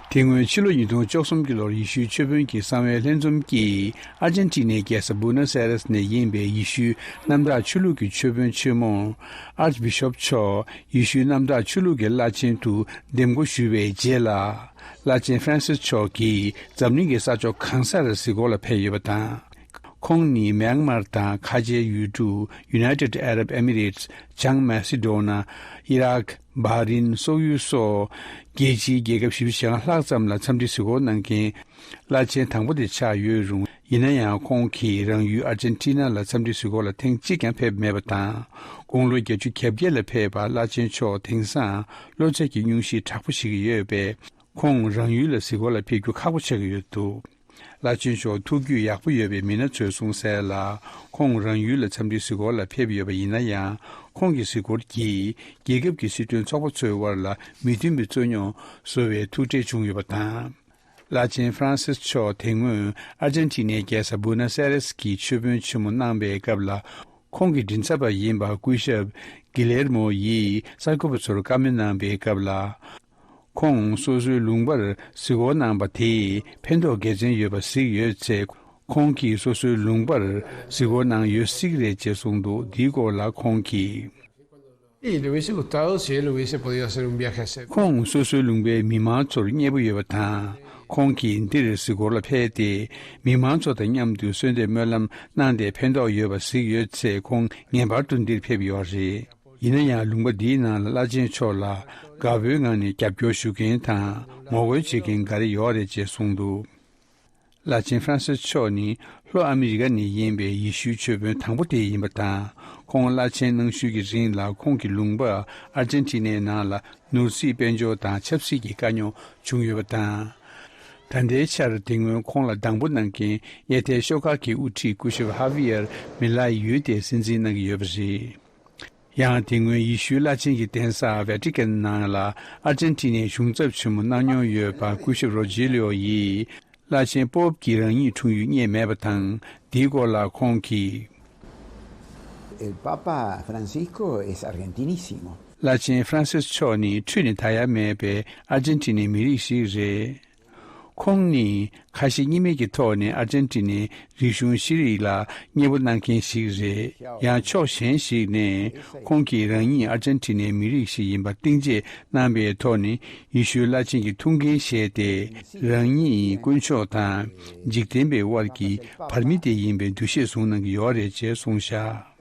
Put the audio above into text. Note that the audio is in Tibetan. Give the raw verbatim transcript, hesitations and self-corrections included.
དེ་སྔོན་ཕྱི་ལོ་ཉིས་སྟོང་བཅུ་གསུམ་གྱི་ལོར་ཡེ་ཤུའི་ཆོས་དཔོན་གྱི་གསང་བའི་ལྷན་འཛོམས་ཀྱིས་ཨར་ཇན་ཊི་ནའི་རྒྱལ་ས་བུ་ནོ་སི་ཨེ་རེས་ནས་ཡིན་པའི་ཡེ་ཤུའི་གནམ་བདག་ཆོས་ལུགས་ཀྱི་ཆོས་དཔོན་ཆེན་མོ་ཨར་ཅི་བི་ཤོབ་མཆོག་ཡེ་ཤུའི་གནམ་བདག་ཆོས་ལུགས་ཀྱི་བླ་ཆེན་དུ་འདེམས་བསྐོ་ཞུས་པའི་རྗེས་ལ། བླ་ཆེན་ཧྥ་རན་སིས་མཆོག་གིས་འཛམ་གླིང་གི་ས་ཕྱོགས་གང་སར་གཟིགས་སྐོར་ལ་ཕེབས་ཡོད་པ་དང་། ཁོང་ནི་མེན་མར་དང་ཁ་ཆེའི་ཡུལ་གྲུ་United Arab Emirates། བྱང་མ་སི་ཌོ་ན། ཨི་རག། བྷ་རིན། སོག་ཡུལ་སོགས་རྒྱལ་སྤྱིའི་རྒྱལ་ཁབ་བཞི་བཅུ་ཞེ་ལྔ་ལྷག་ཙམ་ལ་འཚམས་འདྲི་གཟིགས་སྐོར་གནང་མཁན་བླ་ཆེན་དང་པོ་དེ་ཆགས་ཡོད་རུང་། ཡིན་ན་ཡང་ཁོང་གིས་རང་ཡུལ་ཨར་ཇན་ཊི་ན་ལ་འཚམས་འདྲི་གཟིགས་སྐོར་ལ་ཐེངས་གཅིག་ཀྱང་ཕེབས་མེད་པ་དང་། དགུང་ལོ་བརྒྱད་ཅུ་གྱ་བརྒྱད་ལ་ཕེབས་པ་བླ་ཆེན་མཆོག་དེང་སང་གློ་ཚད་ཀྱི་སྙུང་གཞི་དྲག་པོ་ཞིག་ཡོད་པས། ཁོང་རང་ཡུལ་ལ་གཟིགས་སྐོར་ལ་ཕེབས་རྒྱུ་ཁག་པོ་ཆགས་ཀྱི་ཡོད་འདུག་བླ་ཆེན་མཆོག་ཐུགས་རྒྱུས་ཡག་པོ་ཡོད་པའི་མི་སྣ་ཚོས་གསུངས་གསལ་ལ། ཁོང་རང་ཡུལ་ལ་འཚམས་འདྲི་གཟིགས་སྐོར་ལ་ཕེབས་ཡོད་པ་ཡིན་ན་ཡང་། ཁོང་གི་གཟིགས་སྐོར་གྱིས་རྒྱལ་ཁབ་ཀྱི་སྲིད་དོན་ཚོགས་པ་ཚོའི་དབར་ལ་མི་མཐུན་པའི་རྩོད་རྙོག་བཟོ་བའི་ཐུགས་ཁྲལ་བྱུང་ཡོད་པ་དང་། བླ་ཆེན་ཧྥ་རན་སིས་མཆོག་དེ་སྔོན་ཨར་ཇན་ཊི་ནའི་རྒྱལ་ས་བུ་ནོ་སི་ཨེ་རེས་ཀྱི་ཆོས་དཔོན་ཆེན་མོ་གནང་པའི་སྐབས་ལ། ཁོང་གི་མགྲིན་ཚབ་པ་ཡིན་པ་སྐུ་ཞབས་གི་ལེར་མོ་ཡིས་གསར་འགོད་པ་ཚོར་བཀའ་མོལ་གནང་པའི་སྐབས་ལ། ཁོང་སོ་སོའི་ལུང་པར་གཟིགས་སྐོར་གནང་པ་དེས་ཕན་ཐོགས་དགེ་མཚན་ཡོད་པ་གཟིགས་ཡོད་ཚེ། ཁོང་གིས་སོ་སོའི་ལུང་པར་གཟིགས་སྐོར་གནང་ཡོད་སྲིད་རེད་ཅེས་གསུངས་འདུག་འདིའི་སྐོར་ལ་ཁོང་གིས། Y le hubiese gustado si él hubiese podido hacer un viaje a hacer. ཁོང་སོ་སོའི་ལུང་པའི་མི་མང་ཚོར་མཉེས་པོ་ཡོད་པ་དང་། ཁོང་གིས་འདིར་གཟིགས་སྐོར་ལ་ཕེབས་ཏེ། མི་མང་ཚོ་དང་མཉམ་དུ་གསོལ་འདེབས་སྨོན་ལམ་གནང་སྟེ་ཕན་ཐོགས་ཡོད་པ་གཟིགས་ཡོད་ཚེ། ཁོང་ངེས་པར་དུ་འདིར་ཕེབས་ཡོད་རེད། ཡིན་ན་ཡང་ལུང་པ་འདིའི་ནང་ལ་བླ་ཆེན་མཆོག་ལ་དགའ་པོའི་ངང་ནས་རྒྱབ་སྐྱོར་ཞུ་མཁན་དང་ངོ་རྒོལ་བྱེད་མཁན་འགའ་རེ་ཡོད་རེད་ཅེས་གསུངས་འདུག་བླ་ཆེན་ཧྥ་རན་སིས་མཆོག་ནི་ལྷོ་ཨ་མི་རི་ཀ་ནས་ཡིན་པའི་ཡེ་ཤུའི་ཆོས་དཔོན་དང་པོ་དེ་ཡིན་པ་དང་། ཁོང་བླ་ཆེན་གནང་ཤུལ་གྱི་རིང་ལ་ཁོང་གི་ལུང་པ་ཨར་ཇན་ཊི་ནའི་ནང་ལ་ནོར་སྲིད་དཔལ་འབྱོར་དང་ཆབ་སྲིད་ཀྱི་དཀའ་རྙོག་བྱུང་ཡོད་པ་དང་། ད་ལྟའི་ཆར་དེ་སྔོན་ཁོང་ལ་སྡང་པོ་གནང་མཁན་གཡས་ཐལ་ཤོག་ཁག་གི་དབུ་ཁྲིད་སྐུ་ཞབས་ཧ་བི་ཡར་མི་ལའི་ཡུལ་དེ་སྲིད་འཛིན་གནང་གི་ཡོད་པ་རེད། ཡང་དེ་སྔོན་ཡེ་ཤུའི་བླ་ཆེན་གྱི་གདན་ས་ཝེ་ཏི་ཀན་ནང་ལ་ཨར་ཇན་ཊི་ནའི་གཞུང་ཚབ་ཆེན་མོ་གནང་མྱོང་ཡོད་པ་སྐུ་ཞབས་རོ་ཇི་ལིའོ་ཡིས། བླ་ཆེན་པོབ་ཀྱིས་རང་ཉིད་འཁྲུངས་ཡུལ་རྙེད་མེད་པ་དང་། འདིའི་སྐོར་ལ་ཁོང་གིས། El Papa Francisco es argentinísimo. བླ་ཆེན་ཧྥ་རན་སིས་མཆོག་ནི་འཁྲུས་ནས་ད་ཡ་མེད་པའི་ཨར་ཇན་ཊི་ནའི་མི་རིགས་ཤིག་རེད། ཁོང་ནི་ཁ་ཞེ་གཉིས་མེད་ཀྱི་ཐོག་ནས་ཨར་ཇན་ཊི་ནའི་རིག་གཞུང་ཤེས་རིག་ལ་མཉེས་པོ་གནང་མཁན་ཞིག་རེད། ཡང་ཕྱོགས་གཞན་ཞིག་ནས་ཁོང་གིས་རང་ཉིད་ཨར་ཇན་ཊི་ནའི་མི་རིགས་ཤིག་ཡིན་པར་གཏིང་བརྗེད་གནང་པའི་ཐོག་ནས་ཡེ་ཤུའི་བླ་ཆེན་གྱི་ཐུགས་འགན་བཞེས་ཏེ། རང་ཉིད་དཀོན་མཆོག་དང་འཇིག་རྟེན་པའི་དབར་གྱི་བར་མི་དེ་ཡིན་པའི་འདུ་ཤེས་བཟུང་གནང་གི་ཡོད་རེད་ཅེས་གསུངས་བཞག